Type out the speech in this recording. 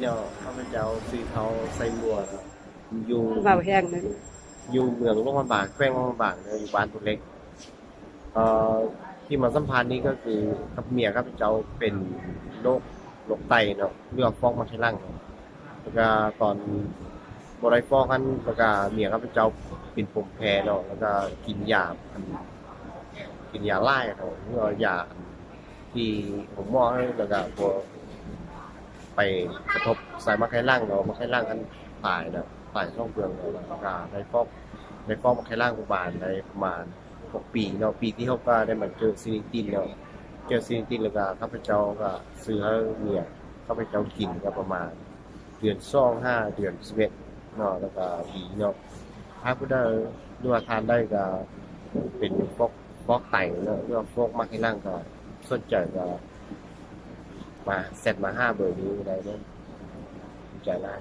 ເນາະ ຂ້າພະເຈົ້າຊື່ ທ້າວ ໄຊມົວ ເນາະ ຢູ່ ເວົ້າແຮງເນາະ ຢູ່ເມືອງຫຼວງພະບາງ ແຂວງຫຼວງພະບາງເນາະ ຢູ່ບ້ານພູເຫຼັກ. ເອີ ທີ່ມາສຳພາດນີ້ກໍຄືກັບເມຍຂ້າພະເຈົ້າເປັນໂລກ ໂລກໄຕເນາະ ເລືອດຟອກມາໄຂ່ຫຼັງເນາະ ແລ້ວກໍຕອນບໍ່ໄດ້ຟອກຫັ້ນ ແລ້ວກໍເມຍຂ້າພະເຈົ້າເປັນພູມແພ້ເນາະ ແລ້ວກໍກິນຢາ ອັນ ກິນຢາຫຼາຍເນາະ ເພາະວ່າຢາ ທີ່ໂຮງໝໍໃຫ້ ແລ້ວກໍບໍ່ໄປກະທົບໃສ່ໝາກໄຂ່ຫຼັງເນາະ ໝາກໄຂ່ຫຼັງຫັ້ນຕາຍເນາະ ຕາຍສອງເບື້ອງເນາະ ແລ້ວກໍໄດ້ຟອກ ໄດ້ຟອກໝາກໄຂ່ຫຼັງປະມານ ໄດ້ປະມານຫົກປີເນາະ ປີທີຫົກກໍໄດ້ມາເຈີຊີນິຕິນເນາະ ເຈີຊີນິຕິນ ແລ້ວກໍຂ້າພະເຈົ້າກໍຊື້ໃຫ້ເມຍຂ້າພະເຈົ້າກິນ ກໍປະມານເດືອນສອງຫາເດືອນສິບເອັດເນາະ ແລ້ວກໍດີເນາະ. ຖ້າຜູ້ໃດ ຫຼືວ່າທ່ານໃດກໍເປັນຟອກ ຟອກໄຕເນາະ ຫຼືວ່າຟອກໝາກໄຂ່ຫຼັງ ກໍສົນໃຈກໍມາແຊັດມາຫາເບີນີ້ໄດ້ເດີ. ຂອບໃຈຫຼາຍ.